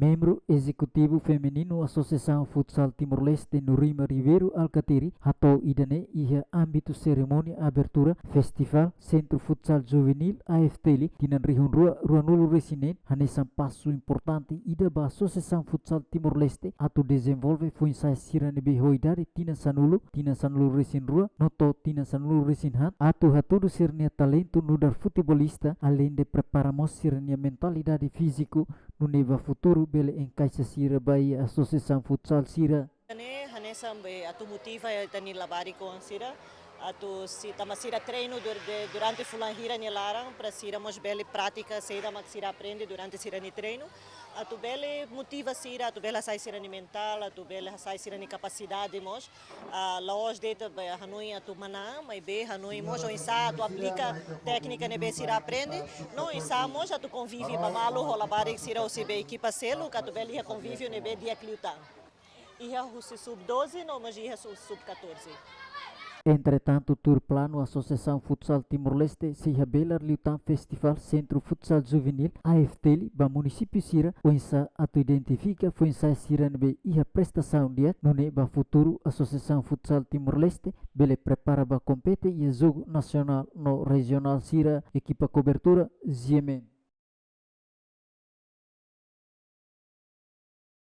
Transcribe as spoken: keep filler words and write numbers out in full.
Membru Ezekutivu Femininu Asosiasaun Futsal Timor-Leste, Nurima Ribeiro Alkatiri, hato'o ida-ne'e iha ámbitu serimónia abertura Festivál Sentru Futsal Juvenil A F T L tinan rihun rua ruanulu-resin-neen, hanesan pasu importante ida ba Asosiasaun Futsal Timor-Leste atu dezenvolve foin-sa'e sira ne'ebé ho idade tinan sanulu, tinan sanulu-resin-rua, no to'o tinan sanulu-resin-haat, atu hatudu sira-nia talentu nu'udar futebolista, aleinde prepara mós sira-nia mentalidade fíziku, nune'e ba futuru bele enkaixa sira ba iha asosiasaun futsal sira. Ne'e hanesan be atu motiva ita-nia labarik-oan sira, atu sei tama sira treinu dur-, de, durante fulan hira nia laran, para sira mós bele prátika saida mak sira aprende durante sira-nia treinu, atu bele motiva sira, atu bele hasa'e sira-nia mentál, atu bele hasa'e sira-nia kapasidade mós. Ah, la'ós de'it be hanoin atu manán, maibé hanoin mós oinsá atu aplika téknika ne'ebé sira aprende, no oinsá mós atu konvive ba malu ho labarik sira husi be ekipa seluk, atu bele iha konvíviu ne'ebé di'ak liután. Iha husi sub doze, no mós iha su-, sub catorze. Entretantu, tuir planu Asosiasaun Futsal Timor-Leste sei habelar liután Festivál Sentru Futsal Juvenil, A F T L, ba munisípiu sira, oinsá atu identifika foin-sa'e sira ne'ebé iha prestasaun di'ak, nune'e ba futuru Asosiasaun Futsal Timor-Leste bele prepara ba kompete iha jogu nasionál no rejionál sira. Ekipa kobertura, G M N.